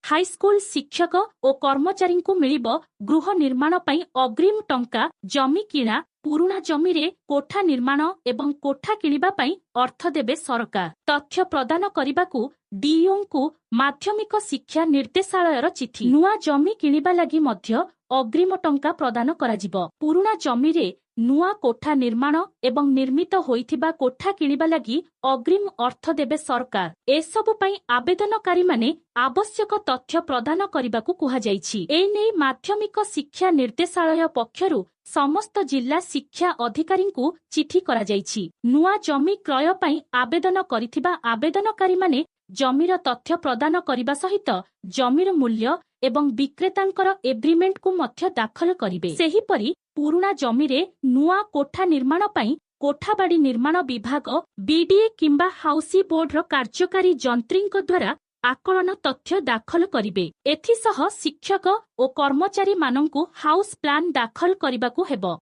High school ଶିକ୍ଷକ ଓ କର୍ମଚାରୀଙ୍କୁ ମିଳିବ ଗୃହ ନିର୍ମାଣ ପାଇଁ ଅଗ୍ରିମ ଟଙ୍କା। ଜମି କିଣା, ପୁରୁଣା ଜମିରେ କୋଠା ନିର୍ମାଣ ଏବଂ କୋଠା କିଣିବା ପାଇଁ ଅର୍ଥ ଦେବେ ସରକାର। ତଥ୍ୟ ପ୍ରଦାନ କରିବାକୁ ଡିଇଓଙ୍କୁ ମାଧ୍ୟମିକ ଶିକ୍ଷା ନିର୍ଦ୍ଦେଶାଳୟର ଚିଠି। ନୂଆ ଜମି କିଣିବା ଲାଗି ମଧ୍ୟ ଅଗ୍ରିମ ଟଙ୍କା ପ୍ରଦାନ କରାଯିବ। ପୁରୁଣା ଜମିରେ ନୂଆ କୋଠା ନିର୍ମାଣ ଏବଂ ନିର୍ମିତ ହୋଇଥିବା କୋଠା କିଣିବା ଲାଗି ଅଗ୍ରିମ ଅର୍ଥ ଦେବେ ସରକାର। ଏସବୁ ପାଇଁ ଆବେଦନକାରୀମାନେ ଆବଶ୍ୟକ ତଥ୍ୟ ପ୍ରଦାନ କରିବାକୁ କୁହାଯାଇଛି। ଏନେଇ ମାଧ୍ୟମିକ ଶିକ୍ଷା ନିର୍ଦ୍ଦେଶାଳୟ ପକ୍ଷରୁ ସମସ୍ତ ଜିଲ୍ଲା ଶିକ୍ଷା ଅଧିକାରୀଙ୍କୁ ଚିଠି କରାଯାଇଛି। ନୂଆ ଜମି କ୍ରୟ ପାଇଁ ଆବେଦନ କରିଥିବା ଆବେଦନକାରୀମାନେ ଜମିର ତଥ୍ୟ ପ୍ରଦାନ କରିବା ସହିତ ଜମିର ମୂଲ୍ୟ ଏବଂ ବିକ୍ରେତାଙ୍କର ଏଗ୍ରିମେଣ୍ଟକୁ ମଧ୍ୟ ଦାଖଲ କରିବେ। ସେହିପରି ପୁରୁଣା ଜମିରେ ନୂଆ କୋଠା ନିର୍ମାଣ ପାଇଁ କୋଠାବାଡ଼ି ନିର୍ମାଣ ବିଭାଗ, ବିଡିଏ କିମ୍ବା ହାଉସିଂ ବୋର୍ଡର କାର୍ଯ୍ୟକାରୀ ଯନ୍ତ୍ରୀଙ୍କ ଦ୍ୱାରା ଆକଳନ ତଥ୍ୟ ଦାଖଲ କରିବେ। ଏଥିସହ ଶିକ୍ଷକ ଓ କର୍ମଚାରୀମାନଙ୍କୁ ହାଉସ ପ୍ଲାନ୍ ଦାଖଲ କରିବାକୁ ହେବ।